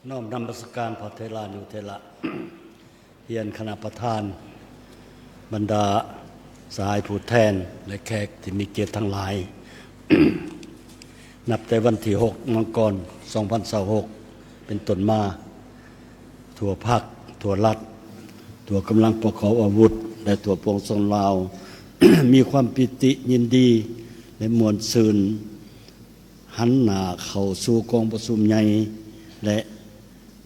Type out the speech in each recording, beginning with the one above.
ນ້ອມນະມັດສະການພະເຖລານຸເຖລະ, ຮຽນຄະນະປະທານ, ບັນດາສະຫາຍຜູ້ແທນ ແລະ ແຂກທີ່ມີກຽດທັງຫຼາຍ. ນັບແຕ່ວັນທີຫົກ ມັງກອນ ສອງພັນຊາວຫົກ ເປັນຕົ້ນມາ, ທົ່ວພັກ, ທົ່ວລັດ, ທົ່ວກຳລັງປະກອບອາວຸດ ແລະ ທົ່ວປວງຊົນລາວ ມີຄວາມປີຕິຍິນດີ ແລະ ມ່ວນຊື່ນ ຫັນໜ້າເຂົ້າສູ່ກອງປະຊຸມໃຫຍ່ ແລະ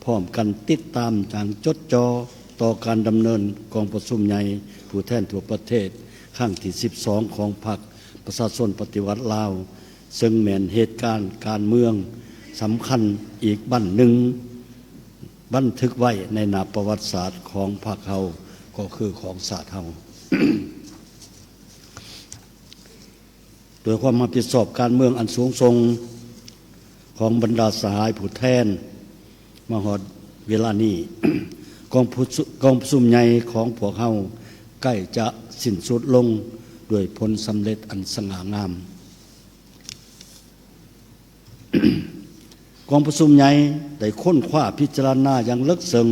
ພ້ອມກັນຕິດຕາມຢ່າງຈົດຈ່ອ ຕໍ່ການດຳເນີນກອງປະຊຸມໃຫຍ່ຜູ້ແທນທົ່ວປະເທດ ຄັ້ງທີສິບສອງ ຂອງພັກປະຊາຊົນປະຕິວັດລາວ, ເຊິ່ງແມ່ນເຫດການການເມືອງສຳຄັນອີກບັ້ນໜຶ່ງ ບັນທຶກໄວ້ໃນໜ້າປະຫວັດສາດຂອງພັກເຮົາ ກໍຄືຂອງຊາດເຮົາ. ດ້ວຍຄວາມຮັບຜິດຊອບການເມືອງອັນສູງສົ່ງຂອງບັນດາສະຫາຍຜູ້ແທນ ມາຮອດເວລານີ້, ກອງປະຊຸ- ກອງປະຊຸມໃຫຍ່ຂອງພວກເຮົາໃກ້ຈະສິ້ນສຸດລົງດ້ວຍຜົນສຳເລັດອັນສະຫງ່າງາມ. ກອງປະຊຸມໃຫຍ່ໄດ້ຄົ້ນຄວ້າພິຈາລະນາຢ່າງເລິກເຊິ່ງ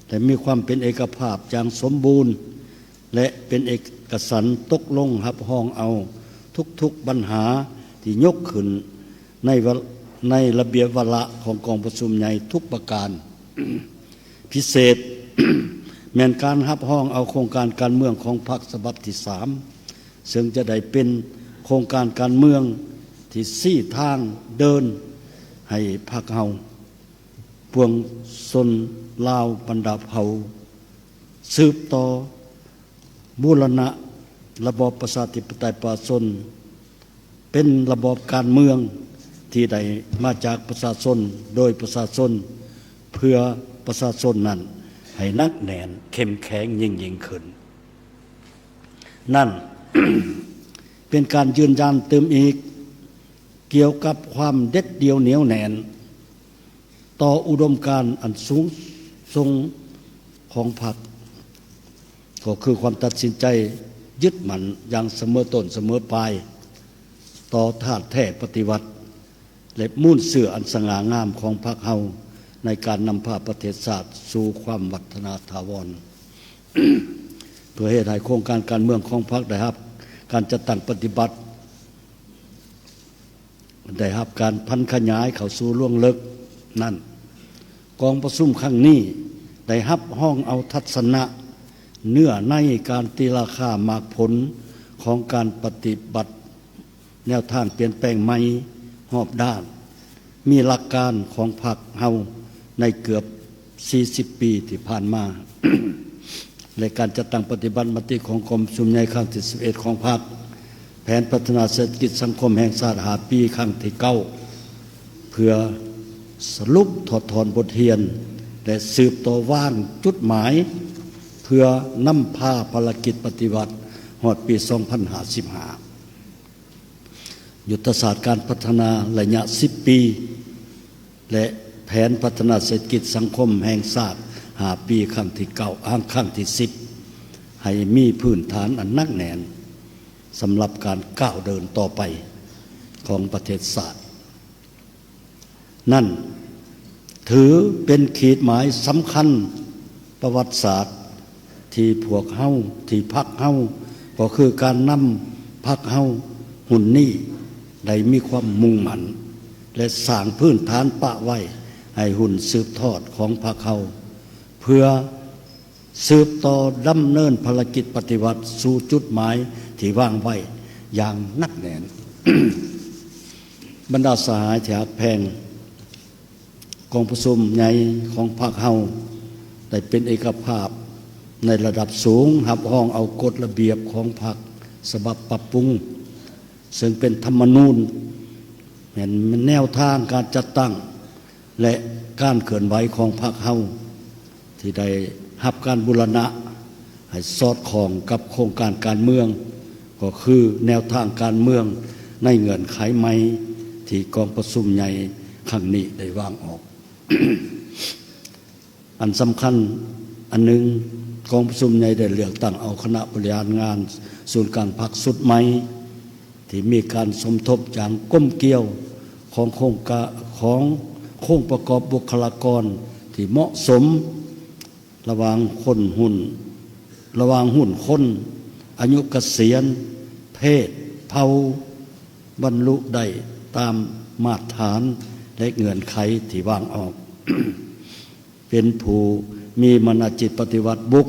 ແລະ ມີຄວາມເປັນເອກະພາບຢ່າງສົມບູນ ແລະ ເປັນເອກະສັນຕົກລົງຮັບຮອງເອົາທຸກໆບັນຫາທີ່ຍົກຂຶ້ນໃນວະ- ໃນລະບຽບວາລະຂອງກອງປະຊຸມໃຫຍ່ທຸກປະການ. ພິເສດ ແມ່ນການຮັບຮອງເອົາໂຄງການການເມືອງຂອງພັກສະບັບທີສາມ ເຊິ່ງຈະໄດ້ເປັນໂຄງການການເມືອງທີ່ຊີ້ທາງເດີນໃຫ້ພັກເຮົາ ປວງຊົນລາວບັນດາເຜົ່າ ສືບຕໍ່ບູລະນະລະບອບປະຊາທິປະໄຕປະຊາຊົນ ເປັນລະບອບການເມືອງທີ່ໄດ້ມາຈາກປະຊາຊົນ ໂດຍປະຊາຊົນ ເພື່ອປະຊາຊົນນັ້ນ ໃຫ້ໜັກແໜ້ນເຂັ້ມແຂງຍິ່ງໆຂຶ້ນ. ນັ້ນ ເປັນການຢືນຢັນຕື່ມອີກ ກ່ຽວກັບຄວາມເດັດດ່ຽວໜຽວແໜ້ນຕໍ່ອຸດົມການອັນສູງສົ່ງຂອງພັກ ກໍຄືຄວາມຕັດສິນໃຈຍຶດໝັ້ນຢ່າງສະເໝີຕົ້ນສະເໝີປາຍ ຕໍ່ທາດແທ້ປະຕິວັດ ແລະ ມູນເຊື້ອອັນສະຫງ່າງາມຂອງພັກເຮົາ ໃນການນຳພາປະເທດຊາດສູ່ຄວາມວັດທະນາຖາວອນ ເພື່ອເຮັດໃຫ້ໂຄງການການເມືອງຂອງພັກໄດ້ຮັບການຈັດຕັ້ງປະຕິບັດ ໄດ້ຮັບການຜັນຂະຫຍາຍເຂົ້າສູ່ລວງເລິກນັ້ນ, ກອງປະຊຸມຄັ້ງນີ້ໄດ້ຮັບຮອງເອົາທັດສະນະ, ເນື້ອໃນການຕີລາຄາໝາກຜົນຂອງການປະຕິບັດແນວທາງປ່ຽນແປງໃໝ່ຮອບດ້ານ, ມີຫຼັກການຂອງພັກເຮົາໃນເກືອບສີ່ສິບປີທີ່ຜ່ານມາ. ແລະ ການຈັດຕັ້ງປະຕິບັດມະຕິຂອງກອງປະຊຸມໃຫຍ່ຄັ້ງທີສິບເອັດຂອງພັກ, ແຜນພັດທະນາເສດຖະກິດສັງຄົມແຫ່ງຊາດຫ້າປີຄັ້ງທີເກົ້າ ເພື່ອສະຫຼຸບຖອດຖອນບົດຮຽນ ແລະ ສືບຕໍ່ວາງຈຸດໝາຍ ເພື່ອນຳພາພາລະກິດປະຕິວັດຮອດປີສອງພັນຫ້າສິບຫ້າ. ຍຸດທະສາດການພັດທະນາໄລຍະສິບປີ ແລະ ແຜນພັດທະນາເສດຖະກິດສັງຄົມແຫ່ງຊາດຫ້າປີຄັ້ງທີເກົ້າ ຄັ້ງທີສິບ ໃຫ້ມີພື້ນຖານອັນໜັກແໜ້ນ ສຳລັບການກ້າວເດີນຕໍ່ໄປຂອງປະເທດຊາດ. ນັ້ນຖືເປັນຂີດໝາຍສຳຄັນປະຫວັດສາດ ທີ່ພວກເຮົາ, ທີ່ພັກເຮົາ, ກໍຄືການນຳພັກເຮົາຮຸ່ນນີ້ ໄດ້ມີຄວາມມຸ່ງໝັ້ນ ແລະ ສ້າງພື້ນຖານປະໄວ້ໃຫ້ຮຸ່ນສືບທອດຂອງພັກເຮົາ ເພື່ອ ສືບຕໍ່ດຳເນີນພາລະກິດປະຕິວັດສູ່ຈຸດໝາຍທີ່ວາງໄວ້ຢ່າງໜັກແໜ້ນ. ບັນດາສະຫາຍທີ່ຮັກແພງ, ກອງປະຊຸມໃຫຍ່ຂອງພັກເຮົາໄດ້ເປັນເອກະພາບໃນລະດັບສູງ ຮັບຮອງເອົາກົດລະບຽບຂອງພັກສະບັບປັບປຸງ ເຊິ່ງເປັນທຳມະນູນ, ແມ່ນແນວທາງການຈັດຕັ້ງ ແລະ ການເຄື່ອນໄຫວຂອງພັກເຮົາ ທີ່ໄດ້ຮັບການບູລະນະໃຫ້ສອດຄ່ອງກັບໂຄງການການເມືອງ, ກໍຄືແນວທາງການເມືອງໃນເງື່ອນໄຂໃໝ່ທີ່ກອງປະຊຸມໃຫຍ່ຄັ້ງນີ້ໄດ້ວາງອອກ. ອັນສຳຄັນອັນໜຶ່ງ, ກອງປະຊຸມໃຫຍ່ໄດ້ເລືອກຕັ້ງເອົາຄະນະບໍລິຫານງານສູນກາງພັກຊຸດໃໝ່ ທີ່ມີການສົມທົບຢ່າງກົມກ່ຽວຂອງໂຄງການ, ຂອງ ໂຄງປະກອບບຸກຄະລາກອນທີ່ເໝາະສົມ ລະຫວ່າງຄົນຮຸ່ນ ລະຫວ່າງຮຸ່ນຄົນ, ອາຍຸກະສຽນ, ເພດ, ເຜົ່າ, ບັນລຸໄດ້ຕາມມາດຖານ ແລະ ເງື່ອນໄຂທີ່ວາງອອກ. ເປັນຜູ້ມີມະນະຈິດປະຕິວັດບຸກ,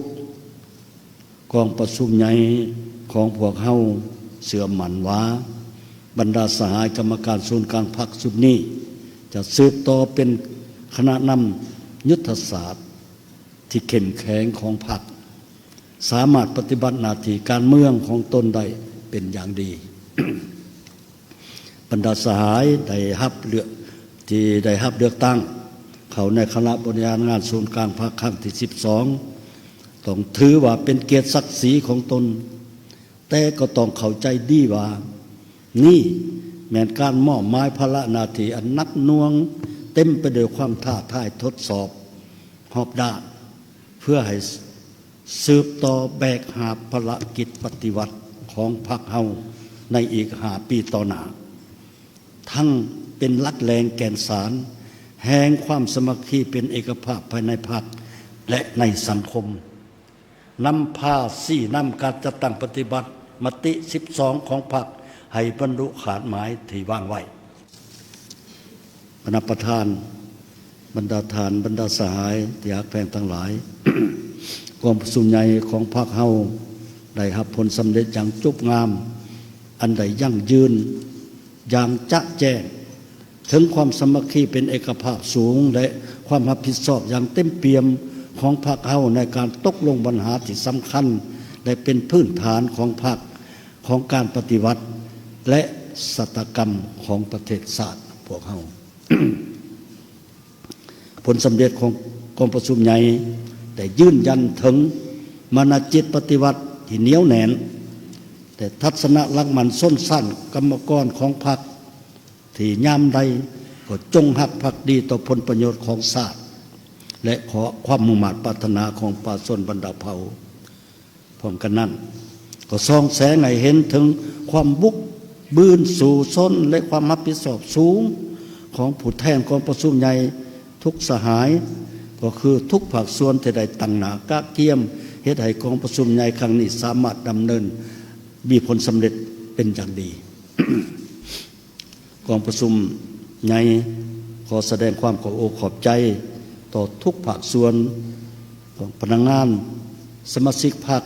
ກອງປະຊຸມໃຫຍ່ຂອງພວກເຮົາເຊື່ອໝັ້ນວ່າ ບັນດາສະຫາຍກຳມະການສູນກາງພັກຊຸດນີ້ ຈະສືບຕໍ່ເປັນຄະນະນຳຍຸດທະສາດທີ່ເຂັ້ມແຂງຂອງພັກ, ສາມາດປະຕິບັດໜ້າທີ່ການເມືອງຂອງຕົນໄດ້ເປັນຢ່າງດີ. ບັນດາສະຫາຍໄດ້ຮັບເລືອກ ທີ່ໄດ້ຮັບເລືອກຕັ້ງເຂົ້າໃນຄະນະບໍລິຫານງານສູນກາງພັກຄັ້ງທີສິບສອງ ຕ້ອງຖືວ່າເປັນກຽດສັກສີຂອງຕົນ, ແຕ່ກໍຕ້ອງເຂົ້າໃຈດີວ່າ ນີ້ແມ່ນການມອບໝາຍພາລະໜ້າທີ່ອັນໜັກໜ່ວງ, ເຕັມໄປດ້ວຍຄວາມທ້າທາຍທົດສອບຮອບດ້ານ ເພື່ອໃຫ້ສືບຕໍ່ແບກຫາບພາລະກິດປະຕິວັດຂອງພັກເຮົາໃນອີກຫ້າປີຕໍ່ໜ້າ, ທັງເປັນຫຼັກແຫຼ່ງແກ່ນສານແຫ່ງຄວາມສາມັກຄີເປັນເອກະພາບພາຍໃນພັກ ແລະ ໃນສັງຄົມ, ນຳພາຊີ້ນຳການຈັດຕັ້ງປະຕິບັດມະຕິສິບສອງຂອງພັກໃຫ້ບັນລຸຄາດໝາຍທີ່ວາງໄວ້. ຄະນະປະທານ, ບັນດາທ່ານ, ບັນດາສະຫາຍທີ່ຮັກແພງທັງຫຼາຍ, ກອງປະຊຸມໃຫຍ່ຂອງພັກເຮົາໄດ້ຮັບຜົນສຳເລັດຢ່າງຈົບງາມ, ອັນໄດ້ຢັ້ງຢືນຢ່າງຈະແຈ້ງເຖິງຄວາມສາມັກຄີເປັນເອກະພາບສູງ ແລະ ຄວາມຮັບຜິດຊອບຢ່າງເຕັມປ່ຽມຂອງພັກເຮົາໃນການຕົກລົງບັນຫາທີ່ສຳຄັນ ແລະ ເປັນພື້ນຖານຂອງພັກ, ຂອງການປະຕິວັດ ແລະ ຊະຕາກຳຂອງປະເທດຊາດພວກເຮົາ. ຜົນສຳເລັດຂອງກອງປະຊຸມໃຫຍ່ໄດ້ຢືນຢັນເຖິງມານະຈິດປະຕິວັດທີ່ໜຽວແໜ້ນ ແລະ ທັດສະນະຫຼັກໝັ້ນຊົນຊັ້ນກຳມະກອນຂອງພັກ ທີ່ຍາມໃດກໍຈົງຮັກພັກດີຕໍ່ຜົນປະໂຫຍດຂອງຊາດ ແລະ ຂໍຄວາມມຸ່ງມາດປາດຖະໜາຂອງປະຊາຊົນບັນດາເຜົ່າ. ພ້ອມກັນນັ້ນ ກໍສ່ອງແສງໃຫ້ເຫັນເຖິງຄວາມບຸກບືນສູ້ຊົນ ແລະ ຄວາມຮັບຜິດຊອບສູງຂອງຜູ້ແທນກອງປະຊຸມໃຫຍ່ທຸກສະຫາຍ, ກໍຄືທຸກພາກສ່ວນທີ່ໄດ້ຕັ້ງໜ້າກະກຽມເຮັດໃຫ້ກອງປະຊຸມໃຫຍ່ຄັ້ງນີ້ສາມາດດຳເນີນມີຜົນສຳເລັດເປັນຢ່າງດີ. ກອງປະຊຸມໃຫຍ່ຂໍສະແດງຄວາມຂອບອົກຂອບໃຈຕໍ່ທຸກພາກສ່ວນຂອງພະນັກງານ, ສະມາຊິກພັກ,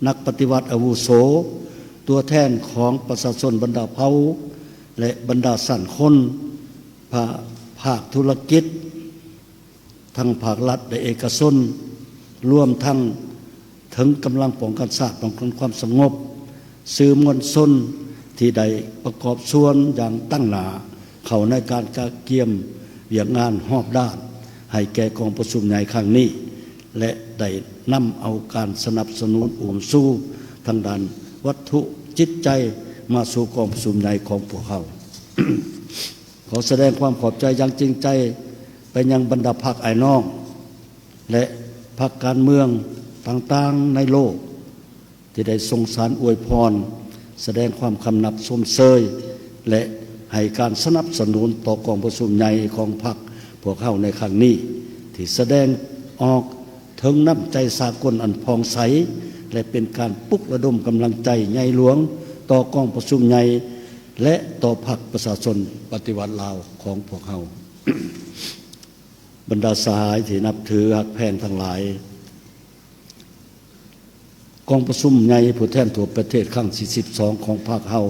ນັກປະຕິວັດອາວຸໂສ, ຕົວແທນຂອງປະຊາຊົນບັນດາເຜົ່າ ແລະ ບັນດາຊັ້ນຄົນ, ພາ ພາກທຸລະກິດ ທັງພາກລັດ ແລະ ເອກະຊົນ, ລວມທັງເຖິງກຳລັງປ້ອງກັນຊາດ, ປ້ອງກັນຄວາມສະຫງົບ, ສື່ມວນຊົນທີ່ໄດ້ປະກອບສ່ວນຢ່າງຕັ້ງໜ້າເຂົ້າໃນການກະກຽມວຽກງານຮອບດ້ານໃຫ້ແກ່ກອງປະຊຸມໃຫຍ່ຄັ້ງນີ້ ແລະ ໄດ້ນຳເອົາການສະໜັບສະໜູນອຸ້ມຊູທາງດ້ານວັດຖຸຈິດໃຈມາສູ່ກອງປະຊຸມໃຫຍ່ຂອງພວກເຮົາ. ຂໍສະແດງຄວາມຂອບໃຈຢ່າງຈິງໃຈໄປຍັງບັນດາພັກອ້າຍນ້ອງ ແລະ ພັກການເມືອງຕ່າງໆໃນໂລກ ທີ່ໄດ້ສົ່ງສານອວຍພອນ, ສະແດງຄວາມຄຳນັບຊົມເຊີຍ ແລະ ໃຫ້ການສະໜັບສະໜູນຕໍ່ກອງປະຊຸມໃຫຍ່ຂອງພັກພວກເຮົາໃນຄັ້ງນີ້ ທີ່ສະແດງອອກເຖິງນ້ຳໃຈສາກົນອັນຜ່ອງໃສ ແລະ ເປັນການປຸກລະດົມກຳລັງໃຈໃຫຍ່ຫຼວງຕໍ່ກອງປະຊຸມໃຫຍ່ ແລະ ຕໍ່ພັກປະຊາຊົນປະຕິວັດລາວຂອງພວກເຮົາ. ບັນດາສະຫາຍທີ່ນັບຖືຮັກແພງທັງຫຼາຍ, ກອງປະຊຸມໃຫຍ່ຜູ້ແທນທົ່ວປະເທດຄັ້ງທີສິບສອງຂອງພັກເຮົາ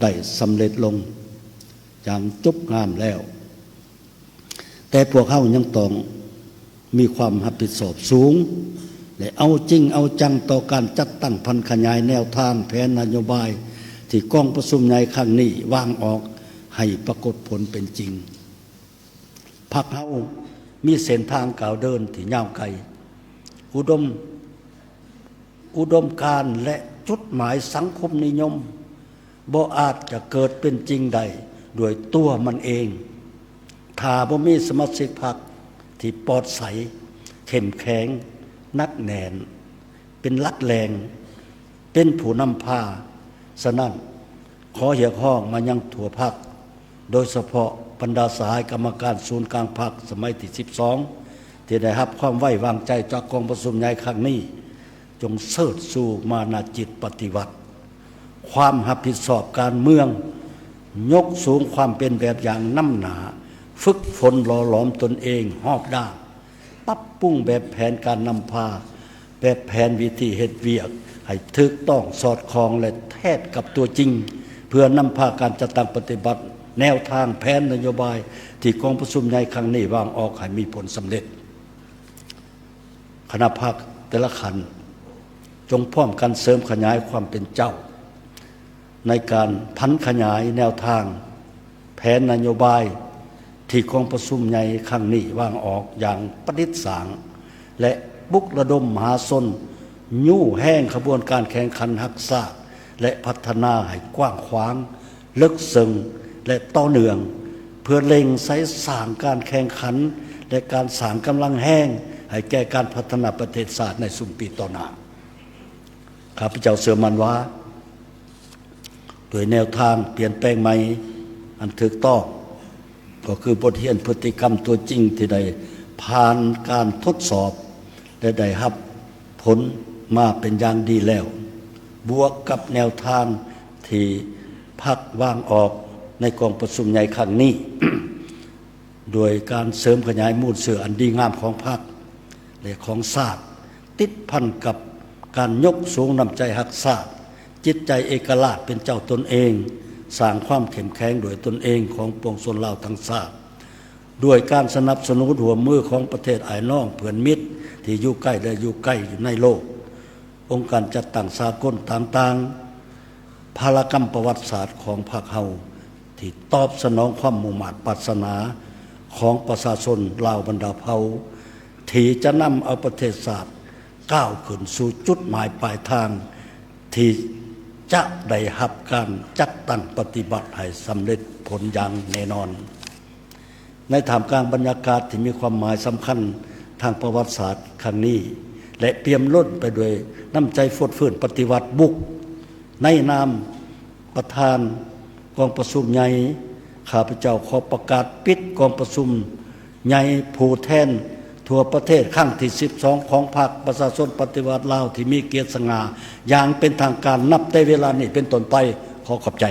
ໄດ້ສຳເລັດລົງຢ່າງຈົບງາມແລ້ວ. ແຕ່ພວກເຮົາຍັງຕ້ອງມີຄວາມຮັບຜິດຊອບສູງ ແລະ ເອົາຈິງເອົາຈັງຕໍ່ການຈັດຕັ້ງຜັນຂະຫຍາຍແນວທາງແຜນນະໂຍບາຍທີ່ກອງປະຊຸມໃຫຍ່ຄັ້ງນີ້ວາງອອກໃຫ້ປາກົດຜົນເປັນຈິງ. ພັກເຮົາມີເສັ້ນທາງກ້າວເດີນທີ່ຍາວໄກ, ອຸດົມ ອຸດົມການ ແລະ ຈຸດໝາຍສັງຄົມນິຍົມ ບໍ່ອາດຈະເກີດເປັນຈິງໄດ້ດ້ວຍຕົວມັນເອງ ຖ້າບໍ່ມີສະມາຊິກພັກທີ່ປອດໃສ, ເຂັ້ມແຂງ, ໜັກແໜ້ນ, ເປັນຫຼັກແຫຼ່ງ, ເປັນຜູ້ນຳພາ. ສະນັ້ນ, ຂໍຮຽກຮ້ອງມາຍັງທົ່ວພັກ, ໂດຍສະເພາະ ບັນດາສະຫາຍກຳມະການສູນກາງພັກສະໄໝທີສິບສອງ ທີ່ໄດ້ຮັບຄວາມໄວ້ວາງໃຈຈາກກອງປະຊຸມໃຫຍ່ຄັ້ງນີ້ ຈົ່ງເຊີດຊູມານະຈິດປະຕິວັດ, ຄວາມຮັບຜິດຊອບການເມືອງ, ຍົກສູງຄວາມເປັນແບບຢ່າງນຳໜ້າ, ຝຶກຝົນຫຼໍ່ຫຼອມຕົນເອງຮອບດ້ານ, ປັບປຸງແບບແຜນການນຳພາ, ແບບແຜນວິທີເຮັດວຽກໃຫ້ຖືກຕ້ອງສອດຄ່ອງ ແລະ ແທດກັບຕົວຈິງ ເພື່ອນຳພາການຈັດຕັ້ງປະຕິບັດແນວທາງແຜນນະໂຍບາຍທີ່ກອງປະຊຸມໃຫຍ່ຄັ້ງນີ້ວາງອອກໃຫ້ມີຜົນສຳເລັດ. ຄະນະພັກແຕ່ລະຂັ້ນ ຈົ່ງພ້ອມກັນເສີມຂະຫຍາຍຄວາມເປັນເຈົ້າ ໃນການຜັນຂະຫຍາຍແນວທາງແຜນນະໂຍບາຍທີ່ກອງປະຊຸມໃຫຍ່ຄັ້ງນີ້ວາງອອກຢ່າງປະດິດສ້າງ ແລະ ປຸກລະດົມມະຫາຊົນຍູ້ແຮງຂະບວນການແຂ່ງຂັນຮັກຊາດ ແລະ ພັດທະນາໃຫ້ກວ້າງຂວາງ, ເລິກເຊິ່ງ ແລະ ຕໍ່ເນື່ອງ ເພື່ອເລັ່ງໃສ່ສ້າງການແຂ່ງຂັນ ແລະ ການສ້າງກຳລັງແຮງໃຫ້ແກ່ການພັດທະນາປະເທດຊາດໃນຊຸມປີຕໍ່ໜ້າ. ຂ້າພະເຈົ້າເຊື່ອໝັ້ນວ່າ ດ້ວຍແນວທາງປ່ຽນແປງໃໝ່ອັນຖືກຕ້ອງ ກໍຄືບົດຮຽນພຶດຕິກຳຕົວຈິງທີ່ໄດ້ຜ່ານການທົດສອບ ແລະ ໄດ້ຮັບຜົນມາເປັນຢ່າງດີແລ້ວ, ບວກກັບແນວທາງທີ່ພັກວາງອອກໃນກອງປະຊຸມໃຫຍ່ຄັ້ງນີ້, ໂດຍການເສີມຂະຫຍາຍມູນເຊື້ອອັນດີງາມຂອງພັກ ແລະ ຂອງຊາດ, ຕິດພັນກັບການຍົກສູງນ້ຳໃຈຮັກຊາດ, ຈິດໃຈເອກະລາດເປັນເຈົ້າຕົນເອງ, ສ້າງຄວາມເຂັ້ມແຂງດ້ວຍຕົນເອງຂອງປວງຊົນລາວທັງຊາດ, ດ້ວຍການສະໜັບສະໜູນຮ່ວມມືຂອງປະເທດອ້າຍນ້ອງເພື່ອນມິດທີ່ຢູ່ໃກ້ ແລະ ຢູ່ໄກຢູ່ໃນໂລກ, ອົງການຈັດຕັ້ງສາກົນຕ່າງໆ, ພາລະກຳປະຫວັດສາດຂອງພັກເຮົາ ທີ່ຕອບສະໜອງຄວາມມຸ່ງມາດປາດຖະໜາຂອງປະຊາຊົນລາວບັນດາເຜົ່າ ທີ່ຈະນຳເອົາປະເທດຊາດກ້າວຂຶ້ນສູ່ຈຸດໝາຍປາຍທາງ ທີ່ຈະໄດ້ຮັບການຈັດຕັ້ງປະຕິບັດໃຫ້ສຳເລັດຜົນຢ່າງແນ່ນອນ. ໃນທ່າມກາງບັນຍາກາດທີ່ມີຄວາມໝາຍສຳຄັນທາງປະຫວັດສາດຄັ້ງນີ້ ແລະ ປ່ຽມລົ້ນໄປດ້ວຍນ້ຳໃຈຟົດຟື້ນປະຕິວັດບຸກ, ໃນນາມປະທານກອງປະຊຸມໃຫຍ່, ຂ້າພະເຈົ້າຂໍປະກາດປິດກອງປະຊຸມໃຫຍ່ຜູ້ແທນທົ່ວປະເທດຄັ້ງທີສິບສອງ ຂອງພັກປະຊາຊົນປະຕິວັດລາວທີ່ມີກຽດສະຫງ່າຢ່າງເປັນທາງການ ນັບແຕ່ເວລານີ້ເປັນຕົ້ນໄປ. ຂໍຂອບໃຈ.